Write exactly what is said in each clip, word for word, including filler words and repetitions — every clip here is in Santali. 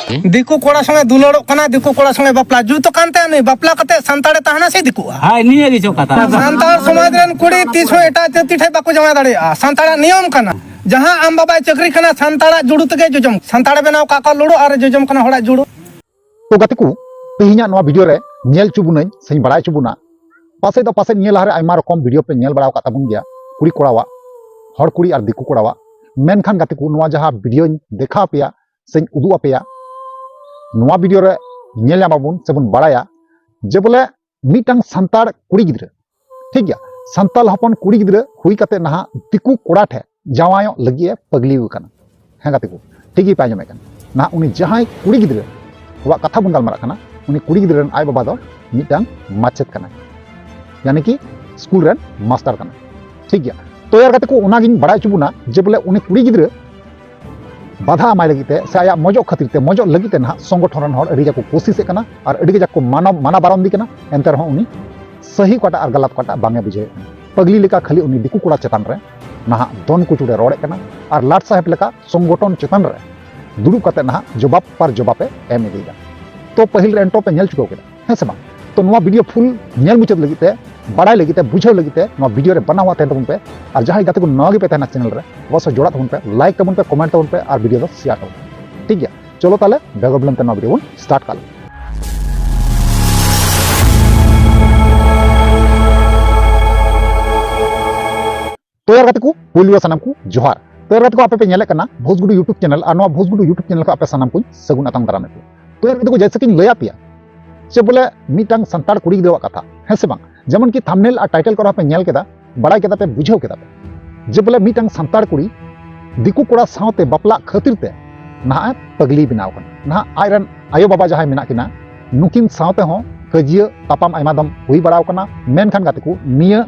ᱫᱤᱠᱩ ᱠᱚᱲᱟ ᱥᱚᱸᱜᱮ ᱫᱩᱞᱟᱹᱲᱚᱜ ᱠᱟᱱᱟ, ᱫᱤᱠᱩ ᱠᱚᱲᱟ ᱥᱚᱸᱜᱮ ᱵᱟᱯᱞᱟ᱾ ᱡᱩᱛ ᱠᱟᱱ ᱛᱟᱭᱟ ᱱᱩᱭ, ᱵᱟᱯᱞᱟ ᱠᱟᱛᱮ ᱥᱟᱱᱛᱟᱲᱮ ᱛᱟᱦᱮᱱᱟ ᱥᱮ ᱫᱤᱠᱩᱜᱼᱟ? ᱦᱳᱭ, ᱱᱤᱭᱟᱹ ᱜᱮ ᱪᱚ ᱠᱟᱛᱷᱟ᱾ ᱥᱟᱱᱛᱟᱲ ᱥᱚᱢᱟᱡᱽ ᱨᱮᱱ ᱠᱩᱲᱤ ᱛᱤᱥ ᱦᱚᱸ ᱮᱴᱟᱜ ᱡᱟᱹᱛᱤ ᱴᱷᱮᱱ ᱵᱟᱠᱚ ᱡᱟᱶᱟᱭ ᱫᱟᱲᱮᱭᱟᱜᱼᱟ, ᱥᱟᱱᱛᱟᱲᱟᱜ ᱱᱤᱭᱚᱢ ᱠᱟᱱᱟ᱾ ᱡᱟᱦᱟᱸ ᱟᱢ ᱵᱟᱵᱟᱭ ᱪᱟᱹᱠᱨᱤ ᱠᱟᱱᱟ, ᱥᱟᱱᱛᱟᱲᱟᱜ ᱡᱩᱲᱩ ᱛᱮᱜᱮ ᱡᱚᱡᱚᱢ, ᱥᱟᱱᱛᱟᱲᱮ ᱵᱮᱱᱟᱣ ᱠᱟᱜ ᱠᱚᱣᱟ ᱞᱩᱲᱩ ᱟᱨ ᱡᱚᱡᱚᱢ ᱠᱟᱱᱟ ᱦᱚᱲᱟᱜ ᱡᱩᱲᱩ᱾ ᱛᱚ ᱜᱟᱛᱮ ᱠᱚ, ᱛᱮᱦᱮᱧᱟᱜ ᱱᱚᱣᱟ ᱵᱷᱤᱰᱤᱭᱳ ᱨᱮ ᱧᱮᱞ ᱦᱚᱪᱚ ᱵᱚᱱᱟᱹᱧ ᱥᱮᱧ ᱵᱟᱲᱟᱭ ᱦᱚᱪᱚ ᱵᱚᱱᱟ, ᱯᱟᱥᱮᱡ ᱫᱚ ᱯᱟᱥᱮᱡ ᱱᱤᱭᱟᱹ ᱞᱟᱦᱟᱨᱮ ᱟᱭᱢᱟ ᱨᱚᱠᱚᱢ ᱵᱷᱤᱰᱤᱭᱳ ᱯᱮ ᱧᱮᱞ ᱵᱟᱲᱟ ᱟᱠᱟᱫ ᱛᱟᱵᱚᱱ ᱜᱮᱭᱟ, ᱠᱩᱲᱤ ᱠᱚᱲᱟᱣᱟᱜ, ᱦᱚᱲ ᱠᱩᱲᱤ ᱟᱨ ᱫᱤᱠᱩ ᱠᱚᱲᱟᱣᱟᱜ᱾ ᱢᱮᱱᱠᱷᱟᱱ ᱜᱟᱛᱮ ᱠᱚ, ᱱᱚᱣᱟ ᱡᱟᱦᱟᱸ ᱵᱷᱤᱰᱤᱭᱳᱧ ᱫᱮᱠᱷᱟᱣ ᱟᱯᱮᱭᱟ ᱥᱮᱧ ᱩᱫᱩᱜ ᱟᱯᱮᱭᱟ, ᱱᱚᱣᱟ ᱵᱷᱤᱰᱤᱭᱳ ᱨᱮ ᱧᱮᱞ ᱧᱟᱢᱟᱵᱚᱱ ᱥᱮᱵᱚᱱ ᱵᱟᱲᱟᱭᱟ ᱡᱮ ᱵᱚᱞᱮ ᱢᱤᱫᱴᱟᱝ ᱥᱟᱱᱛᱟᱲ ᱠᱩᱲᱤ ᱜᱤᱫᱽᱨᱟᱹ, ᱴᱷᱤᱠ ᱜᱮᱭᱟ, ᱥᱟᱱᱛᱟᱲ ᱦᱚᱯᱚᱱ ᱠᱩᱲᱤ ᱜᱤᱫᱽᱨᱟᱹ ᱦᱩᱭ ᱠᱟᱛᱮ ᱱᱟᱦᱟᱜ ᱫᱤᱠᱩ ᱠᱚᱲᱟ ᱴᱷᱮᱱ ᱡᱟᱶᱟᱭᱚᱜ ᱞᱟᱹᱜᱤᱫ ᱮ ᱯᱟᱹᱜᱽᱞᱤ ᱟᱠᱟᱱᱟ᱾ ᱦᱮᱸ ᱜᱟᱛᱮ ᱠᱚ, ᱴᱷᱤᱠ ᱜᱮᱯᱮ ᱟᱸᱡᱚᱢᱮᱫ ᱠᱟᱱᱟ᱾ ᱱᱟᱦᱟᱜ ᱩᱱᱤ ᱡᱟᱦᱟᱸᱭ ᱠᱩᱲᱤ ᱜᱤᱫᱽᱨᱟᱹ ᱟᱵᱚᱣᱟᱜ ᱠᱟᱛᱷᱟ ᱵᱚᱱ ᱜᱟᱞᱢᱟᱨᱟᱜ ᱠᱟᱱᱟ, ᱩᱱᱤ ᱠᱩᱲᱤ ᱜᱤᱫᱽᱨᱟᱹ ᱨᱮᱱ ᱟᱡ ᱵᱟᱵᱟ ᱫᱚ ᱢᱤᱫᱴᱟᱝ ᱢᱟᱪᱮᱫ ᱠᱟᱱᱟᱭ, ᱭᱟᱱᱤ ᱠᱤ ᱥᱠᱩᱞ ᱨᱮᱱ ᱢᱟᱥᱴᱟᱨ ᱠᱟᱱᱟᱭ᱾ ᱴᱷᱤᱠ ᱜᱮᱭᱟ, ᱛᱚ ᱭᱟᱨ ᱜᱟᱛᱮ ᱠᱚ, ᱚᱱᱟᱜᱤᱧ ᱵᱟᱲᱟᱭ ᱦᱚᱪᱚ ᱵᱚᱱᱟ ᱡᱮ ᱵᱚᱞᱮ ᱩᱱᱤ ᱠᱩᱲᱤ ᱜᱤᱫᱽᱨᱟᱹ ᱵᱟᱫᱷᱟ ᱮᱢᱟᱭ ᱞᱟᱹᱜᱤᱫ ᱛᱮ ᱥᱮ ᱟᱭᱟᱜ ᱢᱚᱡᱚᱜ ᱠᱷᱟᱹᱛᱤᱨ ᱛᱮ, ᱢᱚᱡᱚᱜ ᱞᱟᱹᱜᱤᱫ ᱛᱮ ᱱᱟᱦᱟᱜ ᱥᱚᱝᱜᱚᱴᱷᱚᱱ ᱨᱮᱱ ᱦᱚᱲ ᱟᱹᱰᱤ ᱠᱟᱡᱟᱠ ᱠᱚ ᱠᱳᱥᱤᱥᱮᱫ ᱠᱟᱱᱟ ᱟᱨ ᱟᱹᱰᱤ ᱠᱟᱡᱟᱠ ᱠᱚ ᱢᱟᱱᱟ, ᱢᱟᱱᱟ ᱵᱟᱨᱚᱱ ᱫᱤ ᱠᱟᱱᱟ᱾ ᱮᱱᱛᱮ ᱨᱮᱦᱚᱸ ᱩᱱᱤ ᱥᱟᱹᱦᱤ ᱚᱠᱟᱴᱟᱜ ᱟᱨ ᱜᱟᱞᱟᱛ ᱚᱠᱟᱴᱟᱜ ᱵᱟᱝ ᱮ ᱵᱩᱡᱷᱟᱹᱣᱮᱫ ᱠᱟᱱᱟ᱾ ᱯᱟᱜᱽᱞᱤ ᱞᱮᱠᱟ ᱠᱷᱟᱹᱞᱤ ᱩᱱᱤ ᱫᱤᱠᱩ ᱠᱚᱲᱟ ᱪᱮᱛᱟᱱ ᱨᱮ ᱱᱟᱦᱟᱜ ᱫᱚᱱ ᱠᱩᱪᱩᱲ ᱮ ᱨᱚᱲᱮᱫ ᱠᱟᱱᱟ ᱟᱨ ᱞᱟᱴ ᱥᱟᱦᱮᱵ ᱞᱮᱠᱟ ᱥᱚᱝᱜᱚᱴᱷᱚᱱ ᱪᱮᱛᱟᱱ ᱨᱮ ᱫᱩᱲᱩᱵ ᱠᱟᱛᱮ ᱱᱟᱦᱟᱜ ᱡᱚᱵᱟᱵ ᱯᱟᱨ ᱡᱚᱵᱟᱵ ᱮ ᱮᱢ ᱤᱫᱤᱭᱮᱫᱟ᱾ ᱛᱚ ᱯᱟᱹᱦᱤᱞ ᱨᱮ ᱮᱱᱴᱨᱳ ᱯᱮ ᱧᱮᱞ ᱪᱩᱠᱟᱹᱣ ᱠᱮᱫᱟ, ᱦᱮᱸ ᱥᱮ ᱵᱟᱝ? ᱛᱚ ᱱᱚᱣᱟ ᱵᱷᱤᱰᱤᱭᱳ ᱯᱷᱩᱞ ᱧᱮᱞ ᱢᱩᱪᱟᱹᱫ ᱞᱟᱹᱜᱤᱫ ᱛᱮ, ᱵᱟᱲᱟᱭ ᱞᱟᱹᱜᱤᱫ ᱛᱮ, ᱵᱩᱡᱷᱟᱹᱣ ᱞᱟᱹᱜᱤᱫ ᱛᱮ ᱱᱚᱣᱟ ᱵᱷᱤᱰᱤᱭᱳ ᱨᱮ ᱵᱟᱱᱟ ᱦᱚᱲ ᱛᱟᱦᱮᱱ ᱛᱟᱵᱚᱱ ᱯᱮ᱾ ᱟᱨ ᱡᱟᱦᱟᱸᱭ ᱜᱟᱛᱮ ᱠᱚ ᱱᱟᱣᱟ ᱜᱮᱯᱮ ᱛᱟᱦᱮᱱᱟ ᱪᱮᱱᱮᱞ ᱨᱮ, ᱚᱵᱚᱥᱥᱳᱭ ᱡᱚᱲᱟᱜ ᱛᱟᱵᱚᱱ ᱯᱮ, ᱞᱟᱭᱤᱠ ᱛᱟᱵᱚᱱ ᱯᱮ, ᱠᱚᱢᱮᱱᱴ ᱛᱟᱵᱚᱱ ᱯᱮ ᱟᱨ ᱵᱷᱤᱰᱤᱭᱳ ᱫᱚ ᱥᱮᱭᱟᱨ ᱛᱟᱵᱚᱱ ᱯᱮ᱾ ᱴᱷᱤᱠ ᱜᱮᱭᱟ, ᱪᱚᱞᱚ ᱛᱟᱦᱞᱮ ᱵᱮᱜᱚᱨ ᱵᱤᱞᱚᱢ ᱛᱮ ᱱᱚᱣᱟ ᱵᱷᱤᱰᱤᱭᱳ ᱵᱚᱱ ᱥᱴᱟᱨᱴ ᱠᱟᱜ ᱞᱮᱜᱮ᱾ ᱛᱚ ᱭᱟᱨ ᱜᱟᱛᱮ ᱠᱚ, ᱯᱩᱭᱞᱩ ᱨᱮ ᱥᱟᱱᱟᱢ ᱠᱚ ᱡᱚᱦᱟᱨ᱾ ᱛᱚ ᱭᱟᱨ ᱜᱟᱛᱮ ᱠᱚ, ᱟᱯᱮ ᱯᱮ ᱧᱮᱞᱮᱫ ᱠᱟᱱᱟ ᱵᱷᱳᱡᱽᱜᱩᱰᱩ YouTube ᱪᱮᱱᱮᱞ, ᱟᱨ ᱱᱚᱣᱟ ᱵᱷᱳᱡᱽᱜᱩᱰᱩ YouTube ᱪᱮᱱᱮᱞ ᱠᱷᱚᱱ ᱟᱯᱮ ᱥᱟᱱᱟᱢ ᱠᱚᱧ ᱥᱟᱹᱜᱩᱱ ᱟᱛᱟᱝ ᱫᱟᱨᱟᱢᱮᱫ ᱯᱮᱭᱟ᱾ ᱛᱚ ᱭᱟᱨ ᱜᱟᱛᱮ ᱠᱚ, ᱡᱮᱭᱥᱮ ᱠᱤᱧ ᱞᱟᱹᱭᱟᱫ ᱯᱮᱭᱟ ᱡᱮ ᱵᱚᱞᱮ ᱢᱤᱫᱴᱟᱝ ᱥᱟᱱᱛᱟᱲ ᱠᱩᱲᱤ ᱜᱤᱫᱽᱨᱟᱹᱣᱟᱜ ᱠᱟᱛᱷᱟ, ᱦᱮᱸ ᱥᱮ ᱵᱟᱝ? ᱡᱮᱢᱚᱱ ᱠᱤ ᱛᱷᱟᱢᱵᱱᱮᱞ ᱟᱨ ᱴᱟᱭᱴᱮᱞ ᱠᱚᱨᱮ ᱦᱚᱸ ᱯᱮ ᱧᱮᱞ ᱠᱮᱫᱟ, ᱵᱟᱲᱟᱭ ᱠᱮᱫᱟ ᱯᱮ, ᱵᱩᱡᱷᱟᱹᱣ ᱠᱮᱫᱟ ᱯᱮ ᱡᱮ ᱵᱚᱞᱮ ᱢᱤᱫᱴᱟᱝ ᱥᱟᱱᱛᱟᱲ ᱠᱩᱲᱤ ᱫᱤᱠᱩ ᱠᱚᱲᱟ ᱥᱟᱶᱛᱮ ᱵᱟᱯᱞᱟᱜ ᱠᱷᱟᱹᱛᱤᱨ ᱛᱮ ᱱᱟᱦᱟᱜ ᱮ ᱯᱟᱜᱽᱞᱤ ᱵᱮᱱᱟᱣ ᱠᱟᱱᱟ᱾ ᱱᱟᱦᱟᱜ ᱟᱡ ᱨᱮᱱ ᱟᱭᱳ ᱵᱟᱵᱟ ᱡᱟᱦᱟᱸᱭ ᱢᱮᱱᱟᱜ ᱠᱤᱱᱟ, ᱱᱩᱠᱤᱱ ᱥᱟᱶᱛᱮ ᱦᱚᱸ ᱠᱟᱹᱡᱤᱭᱟᱹ ᱛᱟᱯᱟᱢ ᱟᱭᱢᱟ ᱫᱚᱢ ᱦᱩᱭ ᱵᱟᱲᱟᱣ ᱠᱟᱱᱟ᱾ ᱢᱮᱱᱠᱷᱟᱱ ᱜᱟᱛᱮ ᱠᱚ, ᱱᱤᱭᱟᱹ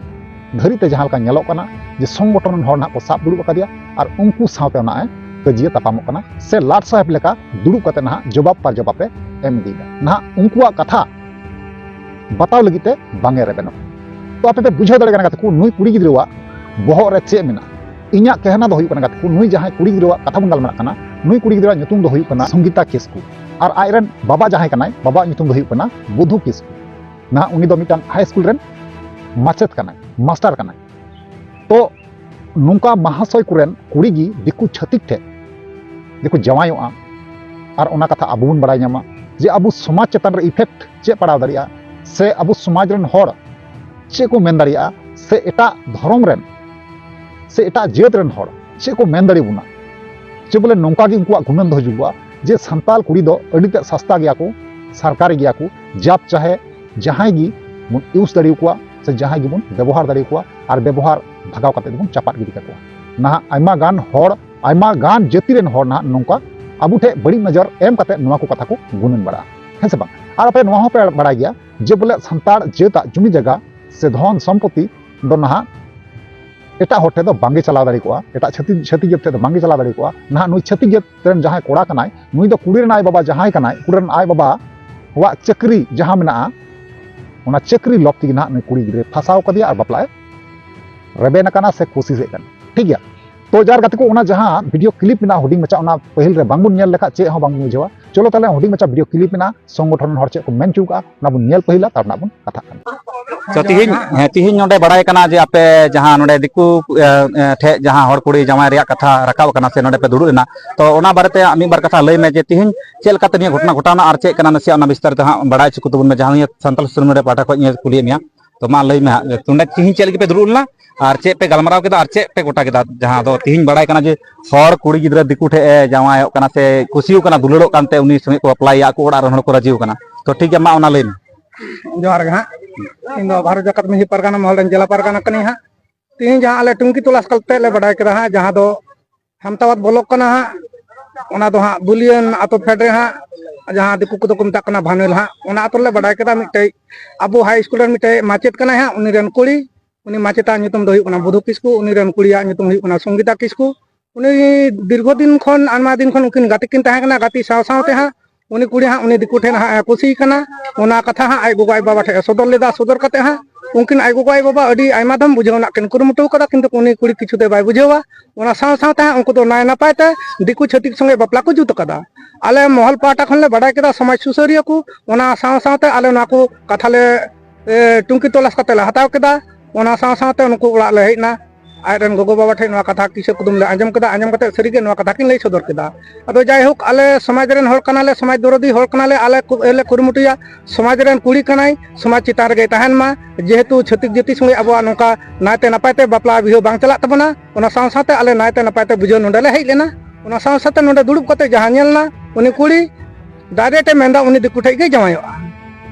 ᱫᱷᱟᱹᱨᱤᱡ ᱛᱮ ᱡᱟᱦᱟᱸ ᱞᱮᱠᱟ ᱧᱮᱞᱚᱜ ᱠᱟᱱᱟ ᱡᱮ ᱥᱚᱝᱜᱚᱴᱷᱚᱱ ᱨᱮᱱ ᱦᱚᱲ ᱱᱟᱦᱟᱜ ᱠᱚ ᱥᱟᱵ ᱫᱩᱲᱩᱵ ᱟᱠᱟᱫᱮᱭᱟ ᱟᱨ ᱩᱱᱠᱩ ᱥᱟᱶᱛᱮ ᱱᱟᱦᱟᱜ ᱮ ᱠᱟᱹᱡᱤᱭᱟᱹ ᱛᱟᱯᱟᱢᱚᱜ ᱠᱟᱱᱟ, ᱥᱮ ᱞᱟᱴ ᱥᱟᱦᱮᱵ ᱞᱮᱠᱟ ᱫᱩᱲᱩᱵ ᱠᱟᱛᱮ ᱱᱟᱦᱟᱜ ᱡᱚᱵᱟᱵ ᱯᱟᱨ ᱡᱚᱵᱟᱵ ᱮ ᱮᱢ ᱤᱫᱤᱭᱮᱫᱟ᱾ ᱱᱟᱦᱟᱜ ᱩᱱᱠᱩᱣᱟᱜ ᱠᱟᱛᱷᱟ ᱵᱟᱛᱟᱣ ᱞᱟᱹᱜᱤᱫ ᱛᱮ ᱵᱟᱝ ᱮ ᱨᱮᱵᱮᱱᱚᱜ᱾ ᱛᱚ ᱟᱯᱮ ᱯᱮ ᱵᱩᱡᱷᱟᱹᱣ ᱫᱟᱲᱮᱭᱟᱜ ᱠᱟᱱᱟ ᱜᱟᱛᱮ ᱠᱚ, ᱱᱩᱭ ᱠᱩᱲᱤ ᱜᱤᱫᱽᱨᱟᱹᱣᱟᱜ ᱵᱚᱦᱚᱜ ᱨᱮ ᱪᱮᱫ ᱢᱮᱱᱟᱜᱼᱟ᱾ ᱤᱧᱟᱹᱜ ᱠᱮᱦᱱᱟ ᱫᱚ ᱦᱩᱭᱩᱜ ᱠᱟᱱᱟ, ᱜᱟᱛᱮ ᱠᱚ, ᱱᱩᱭ ᱡᱟᱦᱟᱸᱭ ᱠᱩᱲᱤ ᱜᱤᱫᱽᱨᱟᱹᱣᱟᱜ ᱠᱟᱛᱷᱟ ᱵᱚᱱ ᱜᱟᱞᱢᱟᱨᱟᱜ ᱠᱟᱱᱟ, ᱱᱩᱭ ᱠᱩᱲᱤ ᱜᱤᱫᱽᱨᱟᱹᱣᱟᱜ ᱧᱩᱛᱩᱢ ᱫᱚ ᱦᱩᱭᱩᱜ ᱠᱟᱱᱟ ᱥᱚᱝᱜᱤᱛᱟ ᱠᱤᱥᱠᱩ, ᱟᱨ ᱟᱡ ᱨᱮᱱ ᱵᱟᱵᱟ ᱡᱟᱦᱟᱸᱭ ᱠᱟᱱᱟᱭ, ᱵᱟᱵᱟᱣᱟᱜ ᱧᱩᱛᱩᱢ ᱫᱚ ᱦᱩᱭᱩᱜ ᱠᱟᱱᱟ ᱵᱩᱫᱷᱩ ᱠᱤᱥᱠᱩ᱾ ᱱᱟᱦᱟᱜ ᱩᱱᱤ ᱫᱚ ᱢᱤᱫᱴᱟᱝ ᱦᱟᱭ ᱥᱠᱩᱞ ᱨᱮᱱ ᱢᱟᱪᱮᱫ ᱠᱟᱱᱟᱭ, ᱢᱟᱥᱴᱟᱨ ᱠᱟᱱᱟᱭ᱾ ᱛᱚ ᱱᱚᱝᱠᱟ ᱢᱟᱦᱟᱥᱚᱭ ᱠᱚᱨᱮᱱ ᱠᱩᱲᱤ ᱜᱮ ᱫᱤᱠᱩ ᱪᱷᱟᱹᱛᱤᱠ ᱴᱷᱮᱱ ᱡᱮᱠᱚ ᱡᱟᱶᱟᱭᱚᱜᱼᱟ, ᱟᱨ ᱚᱱᱟ ᱠᱟᱛᱷᱟ ᱟᱵᱚ ᱵᱚᱱ ᱵᱟᱲᱟᱭ ᱧᱟᱢᱟ ᱡᱮ ᱟᱵᱚ ᱥᱚᱢᱟᱡᱽ ᱪᱮᱛᱟᱱ ᱨᱮ ᱤᱯᱷᱮᱠᱴ ᱪᱮᱫ ᱯᱟᱲᱟᱣ ᱫᱟᱲᱮᱭᱟᱜᱼᱟ, ᱥᱮ ᱟᱵᱚ ᱥᱚᱢᱟᱡᱽ ᱨᱮᱱ ᱦᱚᱲ ᱪᱮᱫ ᱠᱚ ᱢᱮᱱ ᱫᱟᱲᱮᱭᱟᱜᱼᱟ, ᱥᱮ ᱮᱴᱟᱜ ᱫᱷᱚᱨᱚᱢ ᱨᱮᱱ ᱥᱮ ᱮᱴᱟᱜ ᱡᱟᱹᱛ ᱨᱮᱱ ᱦᱚᱲ ᱪᱮᱫ ᱠᱚ ᱢᱮᱱ ᱫᱟᱲᱮᱭᱟᱵᱚᱱᱟ, ᱪᱮ ᱵᱚᱞᱮ ᱱᱚᱝᱠᱟ ᱜᱮ ᱩᱱᱠᱩᱣᱟᱜ ᱜᱩᱱᱟᱹᱱ ᱫᱚ ᱦᱤᱡᱩᱜᱚᱜᱼᱟ ᱡᱮ ᱥᱟᱱᱛᱟᱲ ᱠᱩᱲᱤ ᱫᱚ ᱟᱹᱰᱤ ᱛᱮᱫ ᱥᱟᱥᱛᱟ ᱜᱮᱭᱟ ᱠᱚ, ᱥᱚᱨᱠᱟᱨᱤ ᱜᱮᱭᱟ ᱠᱚ, ᱡᱟᱵ ᱪᱟᱦᱮ ᱡᱟᱦᱟᱸᱭ ᱜᱮ ᱵᱚᱱ ᱤᱭᱩᱡᱽ ᱫᱟᱲᱮᱭᱟᱠᱚᱣᱟ ᱥᱮ ᱡᱟᱦᱟᱸᱭ ᱜᱮᱵᱚᱱ ᱵᱮᱵᱚᱦᱟᱨ ᱫᱟᱲᱮᱭᱟᱠᱚᱣᱟ, ᱟᱨ ᱵᱮᱵᱚᱦᱟᱨ ᱵᱷᱟᱜᱟᱣ ᱠᱟᱛᱮ ᱫᱚᱵᱚᱱ ᱪᱟᱯᱟᱫ ᱜᱤᱰᱤ ᱠᱟᱠᱚᱣᱟ᱾ ᱱᱟᱦᱟᱜ ᱟᱭᱢᱟ ᱜᱟᱱ ᱦᱚᱲ, ᱟᱭᱢᱟ ᱜᱟᱱ ᱡᱟᱹᱛᱤ ᱨᱮᱱ ᱦᱚᱲ ᱱᱟᱦᱟᱜ ᱱᱚᱝᱠᱟ ᱟᱵᱚ ᱴᱷᱮᱱ ᱵᱟᱹᱲᱤᱡ ᱱᱚᱡᱚᱨ ᱮᱢ ᱠᱟᱛᱮ ᱱᱚᱣᱟ ᱠᱚ ᱠᱟᱛᱷᱟ ᱠᱚ ᱜᱩᱱᱟᱹᱱ ᱵᱟᱲᱟᱜᱼᱟ, ᱦᱮᱸ ᱥᱮ ᱵᱟᱝ? ᱟᱨ ᱟᱯᱮ ᱱᱚᱣᱟ ᱦᱚᱸᱯᱮ ᱵᱟᱲᱟᱭ ᱜᱮᱭᱟ ᱡᱮ ᱵᱚᱞᱮ ᱥᱟᱱᱛᱟᱲ ᱡᱟᱹᱛᱟᱜ ᱡᱩᱢᱤ ᱡᱟᱭᱜᱟ ᱥᱮ ᱫᱷᱚᱱ ᱥᱚᱢᱯᱚᱛᱤ ᱫᱚ ᱱᱟᱦᱟᱜ ᱮᱴᱟᱜ ᱦᱚᱲ ᱴᱷᱮᱱ ᱫᱚ ᱵᱟᱝᱜᱮ ᱪᱟᱞᱟᱣ ᱫᱟᱲᱮ ᱠᱚᱜᱼᱟ, ᱮᱴᱟᱜ ᱪᱷᱟᱹᱛᱤᱠ, ᱪᱷᱟᱹᱛᱤᱠ ᱡᱟᱹᱛ ᱴᱷᱮᱱ ᱫᱚ ᱵᱟᱝᱜᱮ ᱪᱟᱞᱟᱣ ᱫᱟᱲᱮ ᱠᱚᱜᱼᱟ᱾ ᱱᱟᱦᱟᱜ ᱱᱩᱭ ᱪᱷᱟᱹᱛᱤᱠ ᱡᱟᱹᱛ ᱨᱮᱱ ᱡᱟᱦᱟᱸᱭ ᱠᱚᱲᱟ ᱠᱟᱱᱟᱭ, ᱱᱩᱭ ᱫᱚ ᱠᱩᱲᱤ ᱨᱮᱱ ᱟᱡ ᱵᱟᱵᱟ ᱡᱟᱦᱟᱸᱭ ᱠᱟᱱᱟᱭ, ᱠᱩᱲᱤ ᱨᱮᱱ ᱟᱡ ᱵᱟᱵᱟᱣᱟᱜ ᱪᱟᱹᱠᱨᱤ ᱡᱟᱦᱟᱸ ᱢᱮᱱᱟᱜᱼᱟ, ᱚᱱᱟ ᱪᱟᱹᱠᱨᱤ ᱞᱚᱵ ᱛᱮᱜᱮ ᱱᱟᱦᱟᱜ ᱱᱩᱭ ᱠᱩᱲᱤ ᱜᱤᱫᱽᱨᱟᱹᱭ ᱯᱷᱟᱸᱥᱟᱣ ᱠᱟᱫᱮᱭᱟ ᱟᱨ ᱵᱟᱯᱞᱟᱜ ᱮ ᱨᱮᱵᱮᱱ ᱟᱠᱟᱱᱟ ᱥᱮ ᱠᱳᱥᱤᱥᱮᱫ ᱠᱟᱱᱟ᱾ ᱴᱷᱤᱠ ᱜᱮᱭᱟ, ᱛᱚ ᱡᱟᱨ ᱜᱟᱛᱮ ᱠᱚ, ᱚᱱᱟ ᱡᱟᱦᱟᱸ ᱵᱷᱤᱰᱤᱭᱳ ᱠᱞᱤᱯ ᱢᱮᱱᱟᱜᱼᱟ ᱦᱩᱰᱤᱧ ᱢᱟᱪᱷᱟ, ᱚᱱᱟ ᱯᱟᱹᱦᱤᱞ ᱨᱮ ᱵᱟᱝᱵᱚᱱ ᱧᱮᱞ ᱞᱮᱠᱷᱟᱡ ᱪᱮᱫ ᱦᱚᱸ ᱵᱟᱝᱵᱚᱱ ᱵᱩᱡᱷᱟᱹᱣᱟ᱾ ᱪᱚᱞᱚ ᱛᱟᱦᱞᱮ ᱦᱩᱰᱤᱧ ᱢᱟᱪᱷᱟ ᱵᱷᱤᱰᱤᱭᱳ ᱠᱞᱤᱯ ᱢᱮᱱᱟᱜᱼᱟ, ᱥᱚᱝᱜᱚᱴᱷᱚᱱ ᱨᱮᱱ ᱦᱚᱲ ᱪᱮᱫ ᱠᱚ ᱢᱮᱱ ᱦᱚᱪᱚ ᱠᱟᱜᱼᱟ, ᱚᱱᱟ ᱵᱚᱱ ᱧᱮᱞ ᱯᱟᱹᱦᱤᱞᱟ, ᱛᱟᱨᱯᱚᱨ ᱱᱟᱜ ᱵᱚᱱ ᱠᱟᱛᱷᱟᱜ ᱠᱟᱱᱟ᱾ ᱛᱚ ᱛᱤᱦᱤᱧ, ᱦᱮᱸ, ᱛᱤᱦᱤᱧ ᱱᱚᱰᱮ ᱵᱟᱲᱟᱭ ᱠᱟᱱᱟ ᱡᱮ ᱟᱯᱮ ᱡᱟᱦᱟᱸ ᱱᱚᱰᱮ ᱫᱤᱠᱩ, ᱮ, ᱮ, ᱴᱷᱮᱡ ᱡᱟᱦᱟᱸ ᱦᱚᱲ ᱠᱩᱲᱤ ᱡᱟᱶᱟᱭ ᱨᱮᱭᱟᱜ ᱠᱟᱛᱷᱟ ᱨᱟᱠᱟᱵ ᱟᱠᱟᱱᱟ ᱥᱮ ᱱᱚᱰᱮ ᱯᱮ ᱫᱩᱲᱩᱵ ᱮᱱᱟ, ᱛᱚ ᱚᱱᱟ ᱵᱟᱨᱮᱛᱮ ᱢᱤᱫ ᱵᱟᱨ ᱠᱟᱛᱷᱟ ᱞᱟᱹᱭ ᱢᱮ ᱡᱮ ᱛᱤᱦᱤᱧ ᱪᱮᱫ ᱞᱮᱠᱟᱛᱮ ᱱᱤᱭᱟᱹ ᱜᱷᱚᱴᱚᱱᱟ ᱜᱷᱚᱴᱟᱣᱱᱟ ᱟᱨ ᱪᱮᱫ ᱠᱟᱱᱟ, ᱱᱟᱥᱮᱭᱟᱜ ᱚᱱᱟ ᱵᱤᱥᱛᱟᱨᱤᱛ ᱦᱟᱸᱜ ᱵᱟᱲᱟᱭ ᱦᱚᱪᱚ ᱠᱚ ᱛᱟᱵᱚᱱ ᱢᱮ, ᱡᱟᱦᱟᱸ ᱱᱤᱭᱟᱹ ᱥᱟᱱᱛᱟᱞ ᱥᱳᱥᱟᱞ ᱢᱤᱰᱤᱭᱟ ᱯᱟᱦᱴᱟ ᱠᱷᱚᱡ ᱤᱧ ᱠᱩᱞᱤᱭᱮᱫ ᱢᱮᱭᱟ᱾ ᱛᱚ ᱢᱟ ᱞᱟᱹᱭ ᱢᱮ ᱦᱟᱸᱜ, ᱛᱚ ᱱᱚᱰᱮ ᱛᱤᱦᱤᱧ ᱪᱮᱫ ᱞᱟᱹᱜᱤᱫ ᱯᱮ ᱫᱩᱲᱩᱵ ᱞᱮᱱᱟ ᱟᱨ ᱪᱮᱫ ᱯᱮ ᱜᱟᱞᱢᱟᱨᱟᱣ ᱠᱮᱫᱟ ᱟᱨ ᱪᱮᱫ ᱯᱮ ᱜᱚᱴᱟ ᱠᱮᱫᱟ, ᱡᱟᱦᱟᱸ ᱫᱚ ᱛᱤᱦᱤᱧ ᱵᱟᱲᱟᱭ ᱠᱟᱱᱟ ᱡᱮ ᱦᱚᱲ ᱠᱩᱲᱤ ᱜᱤᱫᱽᱨᱟᱹ ᱫᱤᱠᱩ ᱴᱷᱮᱡ ᱮ ᱡᱟᱶᱟᱭᱚᱜ ᱠᱟᱱᱟ ᱥᱮ ᱠᱩᱥᱤᱣ ᱠᱟᱱᱟ, ᱫᱩᱞᱟᱹᱲᱚᱜ ᱠᱟᱱᱛᱮ ᱩᱱᱤ ᱥᱚᱸᱜᱮ ᱠᱚ ᱵᱟᱯᱞᱟᱭᱮᱭᱟ, ᱟᱠᱚ ᱚᱲᱟᱜ ᱨᱮᱱ ᱦᱚᱲ ᱠᱚ ᱨᱟᱹᱡᱤᱣ ᱠᱟᱱᱟ᱾ ᱛᱚ ᱴᱷᱤᱠ ᱜᱮᱭᱟ, ᱢᱟ ᱚᱱᱟ ᱞᱟᱹᱭ ᱢᱮ᱾ ᱡᱚᱦᱟᱨ ᱜᱮ ᱦᱟᱸᱜ, ᱤᱧ ᱫᱚ ᱵᱷᱟᱨᱚᱛ ᱡᱟᱠᱟᱛ ᱢᱟᱹᱡᱷᱤ ᱯᱟᱨᱜᱟᱱᱟ ᱢᱚᱦᱚᱞ ᱨᱮᱱ ᱡᱮᱞᱟ ᱯᱟᱨᱜᱟᱱᱟ ᱠᱟᱹᱱᱟᱹᱧ ᱦᱟᱸᱜ᱾ ᱛᱮᱦᱮᱧ ᱡᱟᱦᱟᱸ ᱟᱞᱮ ᱴᱩᱝᱠᱤ ᱛᱚᱞᱟᱥ ᱠᱟᱛᱮ ᱞᱮ ᱵᱟᱰᱟᱭ ᱠᱮᱫᱟ ᱦᱟᱸᱜ, ᱡᱟᱦᱟᱸ ᱫᱚ ᱦᱟᱢᱛᱟᱣᱟᱫ ᱵᱞᱚᱠ ᱠᱟᱱᱟ ᱦᱟᱸᱜ, ᱚᱱᱟ ᱫᱚ ᱦᱟᱸᱜ ᱵᱩᱞᱤᱭᱟᱹᱱ ᱟᱛᱳ ᱯᱷᱮᱰ ᱨᱮ ᱦᱟᱸᱜ, ᱡᱟᱦᱟᱸ ᱫᱤᱠᱩ ᱠᱚᱫᱚ ᱠᱚ ᱢᱮᱛᱟᱜ ᱠᱟᱱᱟ ᱵᱷᱟᱱᱩᱭᱮᱞ ᱦᱟᱸᱜ, ᱚᱱᱟ ᱟᱛᱳ ᱨᱮᱞᱮ ᱵᱟᱰᱟᱭ ᱠᱮᱫᱟ ᱢᱤᱫᱴᱮᱡ ᱟᱵᱚ ᱦᱟᱭ ᱥᱠᱩᱞ ᱨᱮᱱ ᱢᱤᱫᱴᱮᱡ ᱢᱟᱪᱮᱫ ᱠᱟᱱᱟᱭ ᱦᱟᱸᱜ, ᱩᱱᱤ ᱨᱮᱱ ᱠᱩᱲᱤ, ᱩᱱᱤ ᱢᱟᱪᱮᱛᱟᱜ ᱧᱩᱛᱩᱢ ᱫᱚ ᱦᱩᱭᱩᱜ ᱠᱟᱱᱟ ᱵᱚᱫᱷᱩ ᱠᱤᱥᱠᱩ, ᱩᱱᱤ ᱨᱮᱱ ᱠᱩᱲᱤᱭᱟᱜ ᱧᱩᱛᱩᱢ ᱦᱩᱭᱩᱜ ᱠᱟᱱᱟ ᱥᱚᱝᱜᱤᱛᱟ ᱠᱤᱥᱠᱩ᱾ ᱩᱱᱤ ᱫᱤᱨᱜᱷᱚ ᱫᱤᱱ ᱠᱷᱚᱱ, ᱟᱭᱢᱟ ᱫᱤᱱ ᱠᱷᱚᱱ ᱩᱱᱠᱤᱱ ᱜᱟᱛᱮ ᱠᱤᱱ ᱛᱟᱦᱮᱸ ᱠᱟᱱᱟ, ᱜᱟᱛᱮ ᱥᱟᱶ ᱥᱟᱶᱛᱮ ᱦᱟᱸᱜ ᱩᱱᱤ ᱠᱩᱲᱤ ᱦᱟᱸᱜ ᱩᱱᱤ ᱫᱤᱠᱩ ᱴᱷᱮᱱ ᱦᱟᱸᱜ ᱮ ᱠᱩᱥᱤ ᱠᱟᱱᱟ᱾ ᱚᱱᱟ ᱠᱟᱛᱷᱟ ᱦᱟᱸᱜ ᱟᱡ ᱜᱚᱜᱚ ᱟᱡ ᱵᱟᱵᱟ ᱴᱷᱮᱱ ᱮ ᱥᱚᱫᱚᱨ ᱞᱮᱫᱟ᱾ ᱥᱚᱫᱚᱨ ᱠᱟᱛᱮ ᱦᱟᱸᱜ ᱩᱱᱠᱤᱱ ᱟᱡ ᱜᱚᱜᱚ ᱟᱡ ᱵᱟᱵᱟ ᱟᱹᱰᱤ ᱟᱭᱢᱟ ᱫᱷᱟᱢ ᱵᱩᱡᱷᱟᱹᱣ ᱨᱮᱱᱟᱜ ᱠᱤᱱ ᱠᱩᱨᱩᱢᱩᱴᱩ ᱟᱠᱟᱫᱟ, ᱠᱤᱱᱛᱩ ᱩᱱᱤ ᱠᱩᱲᱤ ᱠᱤᱪᱷᱩ ᱛᱮ ᱵᱟᱭ ᱵᱩᱡᱷᱟᱹᱣᱟ᱾ ᱚᱱᱟ ᱥᱟᱶ ᱥᱟᱶᱛᱮ ᱦᱟᱸᱜ ᱩᱱᱠᱩ ᱫᱚ ᱱᱟᱭ ᱱᱟᱯᱟᱭ ᱛᱮ ᱫᱤᱠᱩ ᱪᱷᱟᱹᱛᱤᱠ ᱥᱚᱸᱜᱮ ᱵᱟᱯᱞᱟ ᱠᱚ ᱡᱩᱛ ᱟᱠᱟᱫᱟ᱾ ᱟᱞᱮ ᱢᱚᱦᱚᱞ ᱯᱟᱦᱴᱟ ᱠᱷᱚᱱ ᱞᱮ ᱵᱟᱰᱟᱭ ᱠᱮᱫᱟ, ᱥᱚᱢᱟᱡᱽ ᱥᱩᱥᱟᱹᱨᱤᱭᱟᱹ ᱠᱚ, ᱚᱱᱟ ᱥᱟᱶ ᱥᱟᱶᱛᱮ ᱟᱞᱮ ᱱᱚᱣᱟ ᱠᱚ ᱠᱟᱛᱷᱟ ᱞᱮ, ᱮ, ᱴᱩᱝᱠᱤ ᱛᱚᱞᱟᱥ ᱠᱟᱛᱮ ᱞᱮ ᱦᱟᱛᱟᱣ ᱠᱮᱫᱟ᱾ ᱚᱱᱟ ᱥᱟᱶ ᱥᱟᱶᱛᱮ ᱩᱱᱠᱩ ᱚᱲᱟᱜ ᱞᱮ ᱦᱮᱡ ᱮᱱᱟ᱾ ᱟᱡ ᱨᱮᱱ ᱜᱚᱜᱚ ᱵᱟᱵᱟ ᱴᱷᱮᱱ ᱱᱚᱣᱟ ᱠᱟᱛᱷᱟ ᱠᱤᱥᱟᱹ ᱠᱩᱫᱩᱢ ᱞᱮ ᱟᱸᱡᱚᱢ ᱠᱮᱫᱟ᱾ ᱟᱸᱡᱚᱢ ᱠᱟᱛᱮ ᱥᱟᱹᱨᱤᱜᱮ ᱱᱚᱣᱟ ᱠᱟᱛᱷᱟ ᱠᱤᱱ ᱞᱟᱹᱭ ᱥᱚᱫᱚᱨ ᱠᱮᱫᱟ᱾ ᱟᱫᱚ ᱡᱟᱭᱦᱳᱠ, ᱟᱞᱮ ᱥᱚᱢᱟᱡᱽ ᱨᱮᱱ ᱦᱚᱲ ᱠᱟᱱᱟᱞᱮ, ᱥᱚᱢᱟᱡᱽ ᱫᱚᱨᱚᱫᱤ ᱦᱚᱲ ᱠᱟᱱᱟᱞᱮ, ᱟᱞᱮ ᱠᱚ, ᱞᱮ ᱠᱩᱨᱩᱢᱩᱴᱩᱭᱟ, ᱥᱚᱢᱟᱡᱽ ᱨᱮᱱ ᱠᱩᱲᱤ ᱠᱟᱱᱟᱭ, ᱥᱚᱢᱟᱡᱽ ᱪᱮᱛᱟᱱ ᱨᱮᱜᱮᱭ ᱛᱟᱦᱮᱱ ᱢᱟ᱾ ᱡᱮᱦᱮᱛᱩ ᱪᱷᱟᱹᱛᱤᱠ ᱡᱟᱹᱛᱤ ᱥᱚᱸᱜᱮ ᱟᱵᱚᱣᱟᱜ ᱱᱚᱝᱠᱟ ᱱᱟᱭᱛᱮ ᱱᱟᱯᱟᱭ ᱛᱮ ᱵᱟᱯᱞᱟ ᱵᱤᱦᱟᱹ ᱵᱟᱝ ᱪᱟᱞᱟᱜ ᱛᱟᱵᱚᱱᱟ, ᱚᱱᱟ ᱥᱟᱶ ᱥᱟᱶᱛᱮ ᱟᱞᱮ ᱱᱟᱭᱛᱮ ᱱᱟᱯᱟᱭ ᱛᱮ ᱵᱩᱡᱷᱟᱹᱣ ᱱᱚᱰᱮ ᱞᱮ ᱦᱮᱡ ᱞᱮᱱᱟ᱾ ᱚᱱᱟ ᱥᱟᱶ ᱥᱟᱶᱛᱮ ᱱᱚᱰᱮ ᱫᱩᱲᱩᱵ ᱠᱟᱛᱮ ᱡᱟᱦᱟᱸ ᱧᱮᱞ ᱮᱱᱟ, ᱩᱱᱤ ᱠᱩᱲᱤ ᱰᱟᱭᱨᱮᱠᱴ ᱮ ᱢᱮᱱᱫᱟ ᱩᱱᱤ ᱫᱤᱠᱩ ᱴᱷᱮᱡ ᱜᱮ ᱡᱟᱶᱟᱭᱚᱜᱼᱟ᱾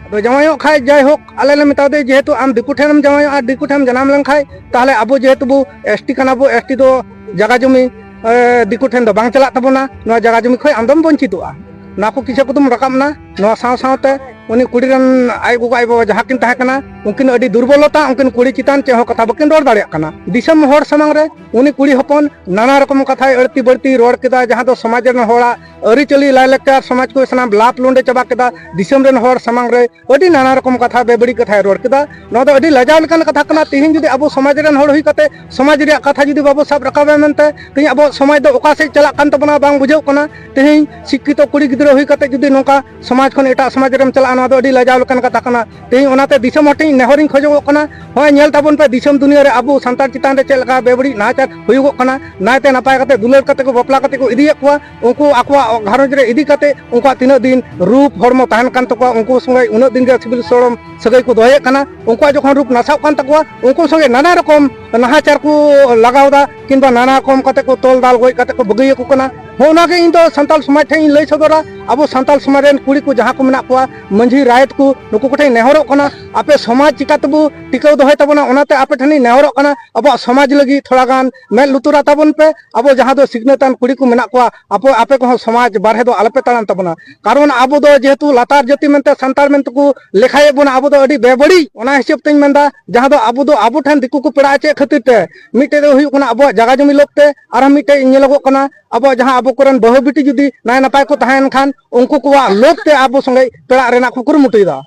ᱟᱫᱚ ᱡᱟᱶᱟᱭᱚᱜ ᱠᱷᱟᱡ, ᱡᱟᱭᱦᱳᱠ, ᱟᱞᱮ ᱞᱮ ᱢᱮᱛᱟ ᱫᱮᱭᱟ, ᱡᱮᱦᱮᱛᱩ ᱟᱢ ᱫᱤᱠᱩ ᱴᱷᱮᱱᱮᱢ ᱡᱟᱶᱟᱭᱚᱜᱼᱟ, ᱫᱤᱠᱩ ᱴᱷᱮᱱ ᱡᱟᱱᱟᱢ ᱞᱮᱱᱠᱷᱟᱡ, ᱛᱟᱦᱞᱮ ᱟᱵᱚ ᱡᱮᱦᱮᱛᱩ ᱵᱚ ᱮᱥ ᱴᱤ ᱠᱟᱱᱟ ᱵᱚ, ᱮᱥ ᱴᱤ ᱫᱚ ᱡᱟᱜᱟ ᱡᱚᱢᱤ, ᱮ, ᱫᱤᱠᱩ ᱴᱷᱮᱱ ᱫᱚ ᱵᱟᱝ ᱪᱟᱞᱟᱜ ᱛᱟᱵᱚᱱᱟ, ᱱᱚᱣᱟ ᱡᱟᱜᱟ ᱡᱚᱢᱤ ᱠᱷᱚᱡ ᱟᱢ ᱫᱚᱢ ᱵᱚᱧᱪᱤᱛᱚᱜᱼᱟ᱾ ᱱᱚᱣᱟ ᱠᱚ ᱠᱤᱥᱟᱹ ᱠᱚᱫᱚᱢ ᱨᱟᱠᱟᱵ ᱮᱱᱟ᱾ ᱱᱚᱣᱟ ᱥᱟᱶ ᱥᱟᱶᱛᱮ ᱩᱱᱤ ᱠᱩᱲᱤ ᱨᱮᱱ ᱟᱡ ᱜᱚᱜᱚ ᱟᱡ ᱵᱟᱵᱟ ᱡᱟᱦᱟᱸ ᱠᱤᱱ ᱛᱟᱦᱮᱸ ᱠᱟᱱᱟ, ᱩᱱᱠᱤᱱ ᱟᱹᱰᱤ ᱫᱩᱨᱵᱚᱞᱚᱛᱟ, ᱩᱱᱠᱤᱱ ᱠᱩᱲᱤ ᱪᱮᱛᱟᱱ ᱪᱮᱫ ᱦᱚᱸ ᱠᱟᱛᱷᱟ ᱵᱟᱹᱠᱤᱱ ᱨᱚᱲ ᱫᱟᱲᱮᱭᱟᱜ ᱠᱟᱱᱟ᱾ ᱫᱤᱥᱚᱢ ᱦᱚᱲ ᱥᱟᱢᱟᱝ ᱨᱮ ᱩᱱᱤ ᱠᱩᱲᱤ ᱦᱚᱯᱚᱱ ᱱᱟᱱᱟ ᱨᱚᱠᱚᱢ ᱠᱟᱛᱷᱟᱭ ᱟᱹᱲᱛᱤ ᱵᱟᱹᱲᱛᱤ ᱨᱚᱲ ᱠᱮᱫᱟ, ᱡᱟᱦᱟᱸ ᱫᱚ ᱥᱚᱢᱟᱡᱽ ᱨᱮᱱ ᱦᱚᱲᱟᱜ ᱟᱹᱨᱤᱪᱟᱹᱞᱤ, ᱞᱟᱭᱼᱞᱟᱠᱪᱟᱨ, ᱥᱚᱢᱟᱡᱽ ᱠᱚ ᱥᱟᱱᱟᱢ ᱞᱟᱯ ᱞᱩᱸᱰᱮ ᱪᱟᱵᱟ ᱠᱮᱫᱟ᱾ ᱫᱤᱥᱚᱢ ᱨᱮᱱ ᱦᱚᱲ ᱥᱟᱢᱟᱝ ᱨᱮ ᱟᱹᱰᱤ ᱱᱟᱱᱟ ᱨᱚᱠᱚᱢ ᱠᱟᱛᱷᱟ, ᱵᱮᱵᱟᱹᱲᱤᱡ ᱠᱟᱛᱷᱟᱭ ᱨᱚᱲ ᱠᱮᱫᱟ᱾ ᱱᱚᱣᱟ ᱫᱚ ᱟᱹᱰᱤ ᱞᱟᱡᱟᱣ ᱞᱮᱠᱟᱱ ᱠᱟᱛᱷᱟ ᱠᱟᱱᱟ᱾ ᱛᱮᱦᱮᱧ ᱡᱩᱫᱤ ᱟᱵᱚ ᱥᱚᱢᱟᱡᱽ ᱨᱮᱱ ᱦᱚᱲ ᱦᱩᱭ ᱠᱟᱛᱮ ᱥᱚᱢᱟᱡᱽ ᱨᱮᱭᱟᱜ ᱠᱟᱛᱷᱟ ᱡᱩᱫᱤ ᱵᱟᱵᱚ ᱥᱟᱵ ᱨᱟᱠᱟᱵᱟ ᱢᱮᱱᱛᱮ, ᱛᱮᱦᱮᱧ ᱟᱵᱚ ᱥᱚᱢᱟᱡᱽ ᱫᱚ ᱚᱠᱟ ᱥᱮᱫ ᱪᱟᱞᱟᱜ ᱠᱟᱱ ᱛᱟᱵᱚᱱᱟ ᱵᱟᱝ ᱵᱩᱡᱷᱟᱹᱜ ᱠᱟᱱᱟ᱾ ᱛᱮᱦᱮᱧ ᱥᱤᱠᱠᱷᱤᱛᱚ ᱠᱩᱲᱤ ᱜᱤᱫᱽᱨᱟᱹ ᱦᱩᱭ ᱠᱟᱛᱮ ᱡᱩᱫᱤ ᱱᱚᱝᱠᱟ ᱥᱚᱢᱟᱡᱽ ᱠᱷᱚᱱ ᱮᱴᱟᱜ ᱥᱚᱢᱟᱡᱽ ᱨᱮᱢ ᱪᱟᱞᱟᱜᱼᱟ, ᱱᱚᱣᱟ ᱫᱚ ᱟᱹᱰᱤ ᱞᱟᱡᱟᱣ ᱞᱮᱠᱟᱱ ᱠᱟᱛᱷᱟ ᱠᱟᱱᱟ᱾ ᱛᱮᱦᱮᱧ ᱚᱱᱟᱛᱮ ᱫᱤᱥᱚᱢ ᱦᱚᱲ ᱴᱷᱮᱱ ᱱᱮᱦᱚᱨ ᱤᱧ ᱠᱷᱚᱡᱚᱜᱚᱜ ᱠᱟᱱᱟ, ᱦᱚᱸᱜᱼᱚᱭ ᱧᱮᱞ ᱛᱟᱵᱚᱱ ᱯᱮ ᱫᱤᱥᱚᱢ ᱫᱩᱱᱤᱭᱟᱹ ᱨᱮ ᱟᱵᱚ ᱥᱟᱱᱛᱟᱲ ᱪᱮᱛᱟᱱ ᱨᱮ ᱪᱮᱫ ᱞᱮᱠᱟ ᱵᱮᱵᱟᱹᱲᱤᱡ ᱱᱟᱦᱟᱪᱟᱨ ᱦᱩᱭᱩᱜᱚᱜ ᱠᱟᱱᱟ᱾ ᱱᱟᱭᱛᱮ ᱱᱟᱯᱟᱭ ᱠᱟᱛᱮ ᱫᱩᱞᱟᱹᱲ ᱠᱟᱛᱮ ᱠᱚ ᱵᱟᱯᱞᱟ ᱠᱟᱛᱮ ᱠᱚ ᱤᱫᱤᱭᱮᱫ ᱠᱚᱣᱟ, ᱩᱱᱠᱩ ᱟᱠᱚᱣᱟᱜ ᱜᱷᱟᱨᱚᱸᱡᱽ ᱨᱮ ᱤᱫᱤ ᱠᱟᱛᱮ ᱩᱱᱠᱩᱣᱟᱜ ᱛᱤᱱᱟᱹᱜ ᱫᱤᱱ ᱨᱩᱯ ᱦᱚᱲᱢᱚ ᱛᱟᱦᱮᱱ ᱠᱟᱱ ᱛᱟᱠᱚᱣᱟ, ᱩᱱᱠᱩ ᱥᱚᱸᱜᱮ ᱩᱱᱟᱹᱜ ᱫᱤᱱ ᱜᱮ ᱥᱤᱵᱤᱞ ᱥᱚᱲᱚᱢ ᱥᱟᱹᱜᱟᱹᱭ ᱠᱚ ᱫᱚᱦᱚᱭᱮᱫ ᱠᱟᱱᱟ᱾ ᱩᱱᱠᱩᱣᱟᱜ ᱡᱚᱠᱷᱚᱱ ᱨᱩᱯ ᱱᱟᱥᱟᱜ ᱠᱟᱱ ᱛᱟᱠᱚᱣᱟ, ᱩᱱᱠᱩ ᱥᱚᱸᱜᱮ ᱱᱟᱱᱟ ᱨᱚᱠᱚᱢ ᱱᱟᱦᱟᱪᱟᱨ ᱠᱚ ᱞᱟᱜᱟᱣ ᱮᱫᱟ, ᱠᱤᱝᱵᱟ ᱱᱟᱱᱟ ᱨᱚᱠᱚᱢ ᱠᱟᱛᱮ ᱠᱚ ᱛᱚᱞ ᱫᱟᱞ ᱜᱚᱡ ᱠᱟᱛᱮ ᱠᱚ ᱵᱟᱹᱜᱤᱭᱟᱠᱚ ᱠᱟᱱᱟ᱾ ᱦᱚᱸ, ᱚᱱᱟᱜᱮ ᱤᱧ ᱫᱚ ᱥᱟᱱᱛᱟᱲ ᱥᱚᱢᱟᱡᱽ ᱴᱷᱮᱱ ᱤᱧ ᱞᱟᱹᱭ ᱥᱚᱫᱚᱨᱟ, ᱟᱵᱚ ᱥᱟᱱᱛᱟᱲ ᱥᱚᱢᱟᱡᱽ ᱨᱮᱱ ᱠᱩᱲᱤ ᱠᱚ ᱡᱟᱦᱟᱸ ᱠᱚ ᱢᱮᱱᱟᱜ ᱠᱚᱣᱟ, ᱢᱟᱹᱡᱷᱤ ᱨᱟᱭᱮᱛ ᱠᱚ, ᱱᱩᱠᱩ ᱠᱚᱴᱷᱮᱱ ᱱᱮᱦᱚᱨᱚᱜ ᱠᱟᱱᱟ, ᱟᱯᱮ ᱥᱚᱢᱟᱡᱽ ᱪᱤᱠᱟ ᱛᱮᱵᱚ ᱴᱤᱠᱟᱹᱣ ᱫᱚᱦᱚᱭ ᱛᱟᱵᱚᱱᱟ, ᱚᱱᱟᱛᱮ ᱟᱯᱮ ᱴᱷᱮᱱᱤᱧ ᱱᱮᱦᱚᱨᱚᱜ ᱠᱟᱱᱟ, ᱟᱵᱚᱣᱟᱜ ᱥᱚᱢᱟᱡᱽ ᱞᱟᱹᱜᱤᱫ ᱛᱷᱚᱲᱟ ᱜᱟᱱ ᱢᱮᱫ ᱞᱩᱛᱩᱨᱟ ᱛᱟᱵᱚᱱ ᱯᱮ᱾ ᱟᱵᱚ ᱡᱟᱦᱟᱸ ᱫᱚ ᱥᱤᱠᱷᱱᱟᱹᱛᱟᱱ ᱠᱩᱲᱤ ᱠᱚ ᱢᱮᱱᱟᱜ ᱠᱚᱣᱟ, ᱟᱯᱮ, ᱟᱯᱮ ᱠᱚᱦᱚᱸ ᱥᱚᱢᱟᱡᱽ ᱵᱟᱨᱦᱮ ᱫᱚ ᱟᱞᱚᱯᱮ ᱛᱟᱲᱟᱢ ᱛᱟᱵᱚᱱᱟ᱾ ᱠᱟᱨᱚᱱ ᱟᱵᱚ ᱫᱚ ᱡᱮᱦᱮᱛᱩ ᱞᱟᱛᱟᱨ ᱡᱟᱹᱛᱤ ᱢᱮᱱᱛᱮ ᱥᱟᱱᱛᱟᱲ ᱢᱮᱱᱛᱮ ᱠᱚ ᱞᱮᱠᱷᱟᱭᱮᱫ ᱵᱚᱱᱟ, ᱟᱵᱚ ᱫᱚ ᱟᱹᱰᱤ ᱵᱮᱵᱟᱹᱲᱤᱡ᱾ ᱚᱱᱟ ᱦᱤᱥᱟᱹᱵ ᱛᱮᱧ ᱢᱮᱱᱫᱟ, ᱡᱟᱦᱟᱸ ᱫᱚ ᱟᱵᱚ ᱫᱚ ᱟᱵᱚ ᱴᱷᱮᱱ ᱫᱤᱠᱩ ᱠᱚ ᱯᱮᱲᱟᱜᱼᱟ ᱪᱮᱫ ᱠᱷᱟᱹᱛᱤᱨ ᱛᱮ? ᱢᱤᱫᱴᱮᱡ ᱫᱚ ᱦᱩᱭᱩᱜ ᱠᱟᱱᱟ ᱟᱵᱚᱣᱟᱜ ᱡᱟᱜᱟ ᱡᱚᱢᱤ ᱞᱳᱵᱷ ᱛᱮ, ᱟᱨᱦᱚᱸ ᱢᱤᱫᱴᱮᱡ ᱧᱮᱞᱚᱜᱚᱜ ᱠᱟᱱᱟ ᱟᱵᱚᱣᱟᱜ ᱡᱟᱦᱟᱸ ᱟᱵᱚ ᱠᱚᱨᱮᱱ ᱵᱟᱹᱦᱩ ᱵᱤᱴᱤ ᱡᱩᱫᱤ ᱱᱟᱭ ᱱᱟᱯᱟᱭ ᱠᱚ ᱛᱟᱦᱮᱸᱭᱮᱱ ᱠᱷᱟᱱ ᱩᱱᱠᱩ ᱠᱚᱣᱟᱜ ᱞᱳᱵᱷ ᱛᱮ ᱟᱵᱚ ᱥᱚᱸᱜᱮ ᱯᱮᱲᱟᱜ ᱨᱮᱱᱟᱜ ᱠᱚ ᱠᱩᱨᱩᱢᱩᱴᱩᱭᱮᱫᱟ᱾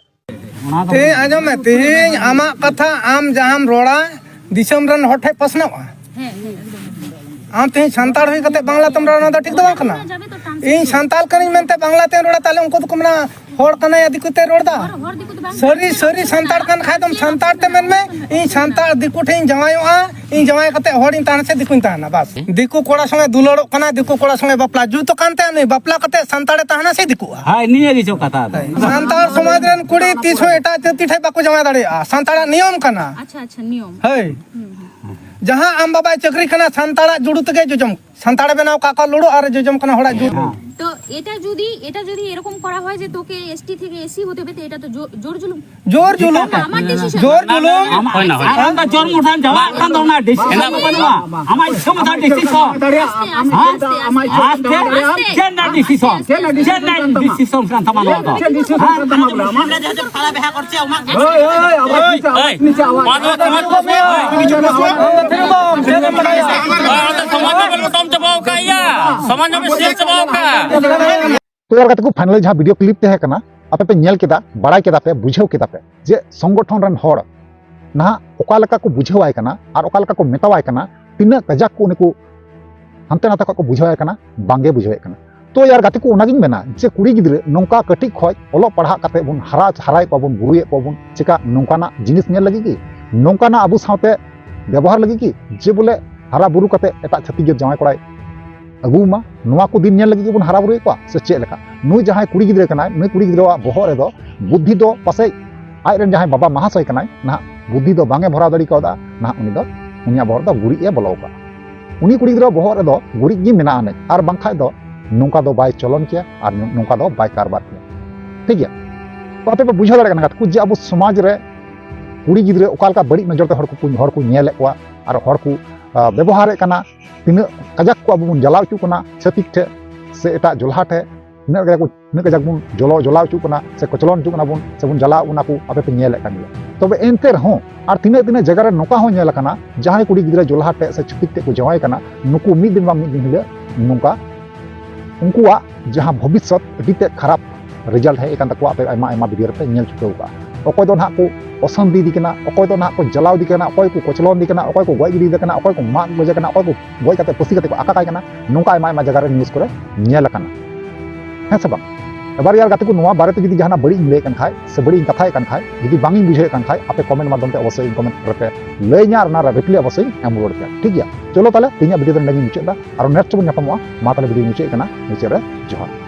ᱛᱮᱦᱮᱧ ᱟᱸᱡᱚᱢ ᱢᱮ, ᱛᱮᱦᱮᱧ ᱟᱢᱟᱜ ᱠᱟᱛᱷᱟ ᱟᱢ ᱡᱟᱦᱟᱸᱢ ᱨᱚᱲᱟ, ᱫᱤᱥᱚᱢ ᱨᱮᱱ ᱦᱚᱲ ᱴᱷᱮᱱ ᱯᱟᱥᱱᱟᱣᱼᱟ᱾ ᱦᱮᱸ, ᱦᱮᱸ, ᱮᱠᱫᱚᱢ᱾ ᱟᱢ ᱛᱮᱦᱮᱧ ᱥᱟᱱᱛᱟᱲ ᱦᱩᱭ ᱠᱟᱛᱮ ᱵᱟᱝᱞᱟ ᱛᱮᱢ ᱨᱚᱲᱟ, ᱱᱚᱣᱟ ᱫᱚ ᱴᱷᱤᱠ ᱫᱚ ᱵᱟᱝ ᱠᱟᱱᱟ᱾ ᱤᱧ ᱥᱟᱱᱛᱟᱲ ᱠᱟᱹᱱᱟᱹᱧ ᱢᱮᱱᱛᱮ ᱵᱟᱝᱞᱟ ᱛᱮᱧ ᱨᱚᱲᱟ, ᱛᱟᱦᱞᱮ ᱩᱱᱠᱩ ᱫᱚᱠᱚ ᱢᱮᱱᱟ, "ᱦᱚᱲ ᱠᱟᱱᱟᱭ, ᱫᱤᱠᱩ ᱛᱮ ᱨᱚᱲ ᱫᱟ?" ᱦᱚᱲ, ᱦᱚᱲ ᱫᱤᱠᱩ ᱫᱚ ᱵᱟᱝ ᱥᱟᱹᱨᱤ, ᱠᱟᱱᱟ᱾ ᱥᱟᱹᱨᱤ ᱥᱟᱱᱛᱟᱲ ᱠᱟᱱ ᱠᱷᱟᱡ ᱫᱚᱢ ᱥᱟᱱᱛᱟᱲ ᱛᱮ ᱢᱮᱱ ᱢᱮ, "ᱤᱧ ᱥᱟᱱᱛᱟᱲ ᱫᱤᱠᱩ ᱴᱷᱮᱱ ᱤᱧ ᱡᱟᱶᱟᱭᱚᱜᱼᱟ, ᱤᱧ ᱡᱟᱶᱟᱭ ᱠᱟᱛᱮ ᱦᱚᱲᱤᱧ ᱛᱟᱦᱮᱱᱟ ᱥᱮ ᱫᱤᱠᱩᱧ ᱛᱟᱦᱮᱱᱟ?" ᱵᱟᱥ, ᱫᱤᱠᱩ ᱠᱚᱲᱟ ᱥᱚᱸᱜᱮ ᱫᱩᱞᱟᱹᱲᱚᱜ ᱠᱟᱱᱟ, ᱫᱤᱠᱩ ᱠᱚᱲᱟ ᱥᱚᱸᱜᱮ ᱵᱟᱯᱞᱟ ᱡᱩᱛ ᱠᱟᱱ ᱛᱟᱭᱟ, ᱱᱩᱭ ᱵᱟᱯᱞᱟ ᱠᱟᱛᱮ ᱥᱟᱱᱛᱟᱲᱮ ᱛᱟᱦᱮᱱᱟ ᱥᱮ ᱫᱤᱠᱩᱜᱼᱟ? ᱦᱳᱭ, ᱱᱤᱭᱟᱹ ᱜᱮ ᱪᱚ ᱠᱟᱛᱷᱟ ᱫᱚ᱾ ᱥᱟᱱᱛᱟᱲ ᱥᱚᱢᱟᱡᱽ ᱨᱮᱱ ᱠᱩᱲᱤ ᱛᱤᱥ ᱦᱚᱸ ᱮᱴᱟᱜ ᱡᱟᱹᱛᱤ ᱴᱷᱮᱱ ᱵᱟᱠᱚ ᱡᱟᱶᱟᱭ ᱫᱟᱲᱮᱭᱟᱜᱼᱟ, ᱥᱟᱱᱛᱟᱲᱟᱜ ᱱᱤᱭᱚᱢ ᱠᱟᱱᱟ᱾ ᱟᱪᱪᱷᱟ, ᱟᱪᱪᱷᱟ, ᱱᱤᱭᱚᱢ᱾ ᱦᱳᱭ᱾ ᱦᱩᱸ, ᱦᱩᱸ᱾ ᱡᱟᱦᱟᱸ ᱟᱢ ᱵᱟᱵᱟᱭ ᱪᱟᱹᱠᱨᱤ ᱠᱟᱱᱟ, ᱥᱟᱱᱛᱟᱲᱟᱜ ᱡᱩᱲᱩ ᱛᱮᱜᱮ ᱡᱚᱡᱚᱢ, ᱥᱟᱱᱛᱟᱲᱮ ᱵᱮᱱᱟᱣ ᱠᱟᱜ ᱠᱚᱣᱟ ᱞᱩᱲᱩ ᱟᱨ ᱡᱚᱡᱚᱢ ᱠᱟᱱᱟ ᱦᱚᱲᱟᱜ ᱡᱩᱲᱩ᱾ ᱦᱮᱸ᱾ তো এটা যদি, এটা যদি এরকম করা হয় যে তোকে এসটি থেকে এসি হতে হবে, তো এটা তো জো-, জোর জুলুম। জোর জুলুম। না, আমার ডিসিশন। জোর জুলুম। না, না, না, না, না। আর আমরা জন্ম উঠান যাওয়া, এখন তো ওনার ডিসিশন না, না, না। আমার ইচ্ছে মতো ডিসিশন। আস্তে, আস্তে, হ্যাঁ? আস্তে, আস্তে, আস্তে। আস্তে, আস্তে। General decision. General decision. General decision. আমরা যেহেতু ᱯᱟᱲᱟ ᱵᱮᱦᱟ ᱠᱚᱨᱪᱮ ᱚᱱᱟ ᱜᱮ᱾ ᱳᱭ, ᱳᱭ, ᱳᱭ, ᱟᱵᱚ ᱳᱭ, ᱠᱤᱪᱷᱩ ᱳᱭ, ᱟᱣᱟᱡ ᱱᱤᱪᱮ ᱟᱣᱟᱡ᱾ ᱢᱟᱱᱣᱟ ᱥᱚᱢᱟᱡᱽ ᱵᱟᱵᱚᱱ ᱞᱚᱴᱚᱢ ᱪᱟᱵᱟᱣ ᱠᱟᱜ ᱭᱟ᱾ ᱥᱚᱢᱟᱡᱽ ᱵᱟᱵᱚᱱ ᱥᱮᱭᱟ ᱪᱟᱵᱟᱣ ᱠᱟᱜ᱾ ᱛᱚ ᱭᱟᱨ ᱜᱟᱛᱮ ᱠᱚ, ᱯᱷᱟᱭᱱᱟᱞ ᱡᱟᱦᱟᱸ ᱵᱷᱤᱰᱤᱭᱳ ᱠᱞᱤᱯ ᱛᱟᱦᱮᱸ ᱠᱟᱱᱟ, ᱟᱯᱮ ᱯᱮ ᱧᱮᱞ ᱠᱮᱫᱟ, ᱵᱟᱲᱟᱭ ᱠᱮᱫᱟ ᱯᱮ ᱡᱮ ᱥᱚᱝᱜᱚᱴᱷᱚᱱ ᱨᱮᱱ ᱦᱚᱲ ᱱᱟᱦᱟᱜ ᱚᱠᱟ ᱞᱮᱠᱟ ᱠᱚ ᱵᱩᱡᱷᱟᱹᱣᱟᱭ ᱠᱟᱱᱟ ᱟᱨ ᱚᱠᱟ ᱞᱮᱠᱟ ᱠᱚ ᱢᱮᱛᱟᱣᱟᱭ ᱠᱟᱱᱟ, ᱛᱤᱱᱟᱹᱜ ᱠᱟᱡᱟᱠ ᱠᱚ ᱩᱱᱤ ᱠᱚ ᱦᱟᱱᱛᱮ ᱱᱟᱛᱮ ᱠᱷᱚᱱ ᱠᱚ ᱵᱩᱡᱷᱟᱹᱣᱟᱭ ᱠᱟᱱᱟ, ᱵᱟᱝᱜᱮ ᱵᱩᱡᱷᱟᱹᱣᱮᱫ ᱠᱟᱱᱟ᱾ ᱛᱚ ᱭᱟᱨ ᱜᱟᱛᱮ ᱠᱚ, ᱚᱱᱟᱜᱤᱧ ᱢᱮᱱᱟ ᱡᱮ ᱠᱩᱲᱤ ᱜᱤᱫᱽᱨᱟᱹ ᱱᱚᱝᱠᱟ ᱠᱟᱹᱴᱤᱡ ᱠᱷᱚᱡ ᱚᱞᱚᱜ ᱯᱟᱲᱦᱟᱜ ᱠᱟᱛᱮ ᱵᱚᱱ ᱦᱟᱨᱟ, ᱦᱟᱨᱟᱭᱮᱫ ᱠᱚᱣᱟ ᱵᱚᱱ, ᱵᱩᱨᱩᱭᱮᱫ ᱠᱚᱣᱟ ᱵᱚᱱ, ᱪᱮᱠᱟ ᱱᱚᱝᱠᱟᱱᱟᱜ ᱡᱤᱱᱤᱥ ᱧᱮᱞ ᱞᱟᱹᱜᱤᱫ ᱜᱮ, ᱱᱚᱝᱠᱟᱱᱟᱜ ᱟᱵᱚ ᱥᱟᱶᱛᱮ ᱵᱮᱵᱚᱦᱟᱨ ᱞᱟᱹᱜᱤᱫ ᱜᱮ, ᱡᱮ ᱵᱚᱞᱮ ᱦᱟᱨᱟ ᱵᱩᱨᱩ ᱠᱟᱛᱮ ᱮᱴᱟᱜ ᱪᱷᱟᱹᱛᱤᱠ ᱡᱟᱹᱛ ᱡᱟᱶᱟᱭ ᱠᱚᱲᱟᱭ ᱟᱹᱜᱩᱣᱟᱢᱟ, ᱱᱚᱣᱟ ᱠᱚ ᱫᱤᱱ ᱧᱮᱞ ᱞᱟᱹᱜᱤᱫ ᱜᱮᱵᱚᱱ ᱦᱟᱨᱟ ᱵᱩᱨᱩᱭᱮᱫ ᱠᱚᱣᱟ ᱥᱮ ᱪᱮᱫ ᱞᱮᱠᱟ? ᱱᱩᱭ ᱡᱟᱦᱟᱸᱭ ᱠᱩᱲᱤ ᱜᱤᱫᱽᱨᱟᱹ ᱠᱟᱱᱟᱭ, ᱱᱩᱭ ᱠᱩᱲᱤ ᱜᱤᱫᱽᱨᱟᱹᱣᱟᱜ ᱵᱚᱦᱚᱜ ᱨᱮᱫᱚ ᱵᱩᱫᱽᱫᱷᱤ ᱫᱚ ᱯᱟᱥᱮᱡ ᱟᱡ ᱨᱮᱱ ᱡᱟᱦᱟᱸᱭ ᱵᱟᱵᱟ ᱢᱟᱦᱟᱥᱚᱭ ᱠᱟᱱᱟᱭ, ᱱᱟᱦᱟᱜ ᱵᱩᱫᱽᱫᱷᱤ ᱫᱚ ᱵᱟᱝ ᱮ ᱵᱷᱚᱨᱟᱣ ᱫᱟᱲᱮ ᱠᱟᱣᱫᱟ᱾ ᱱᱟᱦᱟᱜ ᱩᱱᱤ ᱫᱚ, ᱩᱱᱤᱭᱟᱜ ᱵᱚᱦᱚᱜ ᱨᱮᱫᱚ ᱜᱩᱨᱤᱡ ᱮ ᱵᱚᱞᱚ ᱟᱠᱟᱫᱟ᱾ ᱩᱱᱤ ᱠᱩᱲᱤ ᱜᱤᱫᱽᱨᱟᱹ ᱵᱚᱦᱚᱜ ᱨᱮᱫᱚ ᱜᱩᱨᱤᱡ ᱜᱮ ᱢᱮᱱᱟᱜ ᱟᱹᱱᱤᱡ, ᱟᱨ ᱵᱟᱝᱠᱷᱟᱡ ᱫᱚ ᱱᱚᱝᱠᱟ ᱫᱚ ᱵᱟᱭ ᱪᱚᱞᱚᱱ ᱠᱮᱭᱟ ᱟᱨ ᱱᱚᱝᱠᱟ ᱫᱚ ᱵᱟᱭ ᱠᱟᱨᱵᱟᱨ ᱠᱮᱭᱟ᱾ ᱴᱷᱤᱠ ᱜᱮᱭᱟ? ᱛᱚ ᱟᱯᱮ ᱯᱮ ᱵᱩᱡᱷᱟᱹᱣ ᱫᱟᱲᱮᱭᱟᱜ ᱠᱟᱱᱟ ᱜᱟᱛᱮ ᱠᱚ, ᱡᱮ ᱟᱵᱚ ᱥᱚᱢᱟᱡᱽ ᱨᱮ ᱠᱩᱲᱤ ᱜᱤᱫᱽᱨᱟᱹ ᱚᱠᱟ ᱞᱮᱠᱟ ᱵᱟᱹᱲᱤᱡ ᱱᱚᱡᱚᱨ ᱛᱮ ᱦᱚᱲ ᱠᱚ, ᱦᱚᱲ ᱠᱚ ᱧᱮᱞᱮᱫ ᱠᱚᱣᱟ ᱟᱨ ᱦᱚᱲ ᱠᱚ, ᱟ, ᱵᱮᱵᱚᱦᱟᱨᱮᱫ ᱠᱟᱱᱟ, ᱛᱤᱱᱟᱹᱜ ᱠᱟᱡᱟᱠ ᱠᱚ ᱟᱵᱚ ᱵᱚᱱ ᱡᱟᱞᱟᱣ ᱦᱚᱪᱚᱜ ᱠᱟᱱᱟ ᱪᱷᱟᱹᱛᱤᱠ ᱴᱷᱮᱡ ᱥᱮ ᱮᱴᱟᱜ ᱡᱚᱞᱦᱟ ᱴᱷᱮᱡ, ᱛᱤᱱᱟᱹᱜ ᱠᱟᱡᱟᱠ ᱠᱚ, ᱛᱤᱱᱟᱹᱜ ᱠᱟᱡᱟᱠ ᱵᱚᱱ ᱡᱚᱞᱚ-, ᱡᱚᱞᱟᱣ ᱦᱚᱪᱚᱜ ᱠᱟᱱᱟ ᱥᱮ ᱠᱚᱪᱞᱚᱱ ᱦᱚᱪᱚᱜ ᱠᱟᱱᱟ ᱵᱚᱱ ᱥᱮ ᱵᱚᱱ ᱡᱟᱞᱟᱣ, ᱚᱱᱟ ᱠᱚ ᱟᱯᱮ ᱯᱮ ᱧᱮᱞᱮᱫ ᱠᱟᱱ ᱜᱮᱭᱟ᱾ ᱛᱚᱵᱮ ᱮᱱᱛᱮ ᱨᱮᱦᱚᱸ ᱟᱨ ᱛᱤᱱᱟᱹᱜ, ᱛᱤᱱᱟᱹᱜ ᱡᱟᱭᱜᱟ ᱨᱮ ᱱᱚᱝᱠᱟ ᱦᱚᱸ ᱧᱮᱞ ᱟᱠᱟᱱᱟ, ᱡᱟᱦᱟᱸᱭ ᱠᱩᱲᱤ ᱜᱤᱫᱽᱨᱟᱹ ᱡᱚᱞᱦᱟ ᱴᱷᱮᱡ ᱥᱮ ᱪᱷᱟᱹᱛᱤᱠ ᱴᱷᱮᱡ ᱠᱚ ᱡᱟᱶᱟᱭ ᱠᱟᱱᱟ, ᱱᱩᱠᱩ ᱢᱤᱫ ᱫᱤᱱ ᱵᱟᱝ ᱢᱤᱫ ᱫᱤᱱ ᱦᱤᱞᱳᱜ ᱱᱚᱝᱠᱟ ᱩᱱᱠᱩᱣᱟᱜ ᱡᱟᱦᱟᱸ ᱵᱷᱚᱵᱤᱥᱥᱚᱛ ᱟᱹᱰᱤ ᱛᱮᱫ ᱠᱷᱟᱨᱟᱯ ᱨᱮᱡᱟᱞᱴ ᱦᱮᱡ ᱟᱠᱟᱱ ᱛᱟᱠᱚᱣᱟ, ᱟᱯᱮ ᱟᱭᱢᱟ ᱟᱭᱢᱟ ᱵᱷᱤᱰᱤᱭᱳ ᱨᱮᱯᱮ ᱧᱮᱞ ᱪᱩᱠᱟᱹᱣ ᱠᱟᱜᱼᱟ᱾ ᱚᱠᱚᱭ ᱫᱚ ᱱᱟᱦᱟᱜ ᱠᱚ ᱚᱥᱟᱱᱛᱤ ᱤᱫᱤ ᱠᱟᱱᱟ, ᱚᱠᱚᱭ ᱫᱚ ᱱᱟᱦᱟᱜ ᱠᱚ ᱡᱟᱞᱟᱣ ᱤᱫᱤ ᱠᱟᱱᱟ, ᱚᱠᱚᱭ ᱠᱚ ᱠᱚᱪᱞᱚᱱ ᱤᱫᱤ ᱠᱟᱱᱟ, ᱚᱠᱚᱭ ᱠᱚ ᱜᱚᱡ ᱜᱤᱰᱤ ᱠᱟᱱᱟ, ᱚᱠᱚᱭ ᱠᱚ ᱜᱚᱡ ᱠᱟᱛᱮ ᱯᱟᱹᱥᱤ ᱠᱟᱛᱮ ᱠᱚ ᱟᱠᱟ ᱠᱟᱭ ᱠᱟᱱᱟ᱾ ᱱᱚᱝᱠᱟ ᱟᱭᱢᱟ ᱟᱭᱢᱟ ᱡᱟᱭᱜᱟ ᱨᱮ news ᱠᱚᱨᱮ ᱧᱮᱞ ᱟᱠᱟᱱᱟ, ᱦᱮᱸ ᱥᱮ ᱵᱟᱝ? ᱮᱵᱟᱨ ᱭᱟᱨ ᱜᱟᱛᱮ ᱠᱚ, ᱱᱚᱣᱟ ᱵᱟᱨᱮᱛᱮ ᱡᱩᱫᱤ ᱡᱟᱦᱟᱱᱟᱜ ᱵᱟᱹᱲᱤᱡ ᱤᱧ ᱞᱟᱹᱭᱮᱫ ᱠᱟᱱ ᱠᱷᱟᱡ ᱥᱮ ᱵᱟᱹᱲᱤᱡ ᱤᱧ ᱠᱟᱛᱷᱟᱭᱮᱫ ᱠᱟᱱ ᱠᱷᱟᱡ, ᱡᱩᱫᱤ ᱵᱟᱝ ᱤᱧ ᱵᱩᱡᱷᱟᱹᱣᱮᱫ ᱠᱟᱱ ᱠᱷᱟᱡ, ᱟᱯᱮ comment ᱢᱟᱫᱽᱫᱷᱚᱢ ᱛᱮ ᱚᱵᱚᱥᱥᱳᱭ ᱤᱧ comment ᱨᱮᱯᱮ ᱞᱟᱹᱭᱟᱹᱧᱟ ᱟᱨ ᱚᱱᱟ reply ᱚᱵᱚᱥᱥᱳᱭ ᱤᱧ ᱮᱢ ᱨᱩᱣᱟᱹᱲ ᱯᱮᱭᱟ, ᱴᱷᱤᱠ ᱜᱮᱭᱟ? ᱪᱚᱞᱚ ᱛᱟᱦᱞᱮ ᱛᱮᱦᱮᱧᱟᱜ video ᱫᱚ ᱱᱚᱰᱮ ᱜᱤᱧ ᱢᱩᱪᱟᱹᱫ ᱮᱫᱟ, ᱟᱨ next ᱵᱚᱱ ᱧᱟᱯᱟᱢᱚᱜᱼᱟ᱾ ᱢᱟ ᱛᱟᱦᱞᱮ video ᱢᱩᱪᱟᱹᱫ ᱠᱟᱱᱟ, ᱢᱩᱪᱟᱹᱫ ᱨᱮ ᱡᱚᱦᱟᱨ᱾